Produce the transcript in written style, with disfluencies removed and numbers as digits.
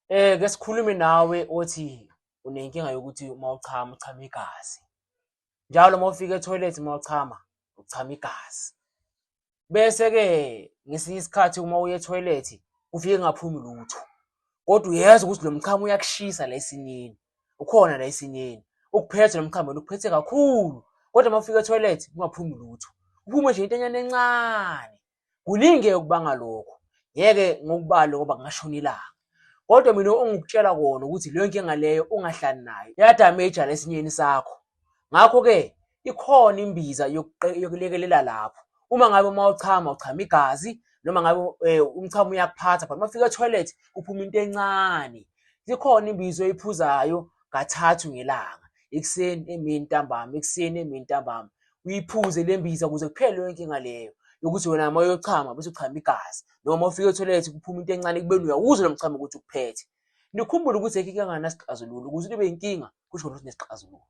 Ke sikhulume nawe othi unenkinga yokuthi uma uchama uchama igazi. Njalo uma ufika ethoyilethi uma uchama uchama igazi. Bese-ke ngesinye isikhathi uma uya ethoyilethi kufike kungaphumi lutho. Kodwa uyezwa ukuthi lo mchamo uyakushisa la esinyeni, ukhona la esinyeni. Ukuphethe lo mchamo ukuphethe kakhulu, kodwa uma ufika ethoyilethi kungaphumi lutho. Kuphume nje intanyana encane. Kuningi okubanga lokho, ngeke ngokubale ngoba kungashona ilanga. Kodwa mina ongikutshela kona ukuthi leyo nkinga leyo ungahlali nayo, iyadameja la esinyeni sakho. Ngakho-ke ikhona imbiza yokulekelela lapho. Uma ngabe uma uchama uchama igazi noma ngabe umchamo uyakuphatha but uma ufika ethoyilethi kuphuma into encane. Ikhona imbiza oyiphuzayo kathathu ngelanga, ekuseni, emini, ntambama, ekuseni, emini, ntambama. Uyiphuze le mbiza ukuze kuphele leyo nkinga leyo yokuthi wena uma uyochama bese uchama igazi noma uma ufika ethoyilethi kuphuma into encane ekubeni uyawuzwa lo mchamo ukuthi ukuphethe. Nikhumbule ukuthi ayikho inkinga engenasixazululo, ukuze ibe inkinga kusho ukuthi kunesixazululo.